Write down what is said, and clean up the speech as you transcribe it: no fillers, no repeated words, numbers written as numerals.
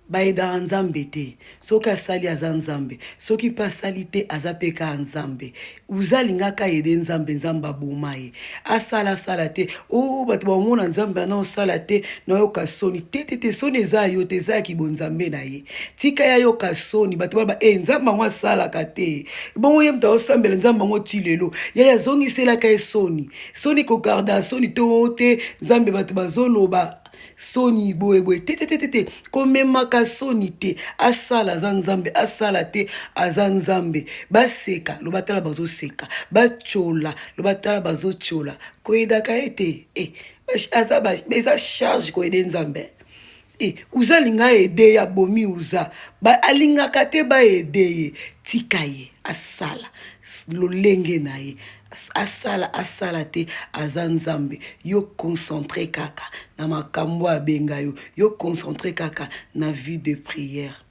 Ba aidaka nzambe te soki asali aza nzambe soki pe asali te aza pe kaka nzambe uza alingaka aide nzambe nzambe aboma ye asala asala te oh bato bakomona nzambe ana osala te nayoka soni te te te soni eza ya yo te eza ya kibonzambe na ye tika ye ayoka soni bato baloba e nzambe yango asalaka te bongo ye moto aosambela nzambe yango ti lelo yaye azongiselaka ye soni soni kogarda soni to te nzambe bato bazoloba soni boye boye te te te te te komemaka soni te asala aza nzambe asala te aza nzambe baseka loba tala bazoseka batyola loba tala bazotyola koyedaka ye te eh, aza eza charge koyede nzambe eh, uza alinga ede ye abomi uza ba, alingaka te baede ye tika ye asala lolenge na ye asala asala te aza nzambe yo concentre kaka na makambo abenga yo yo concentre kaka na vie de prière.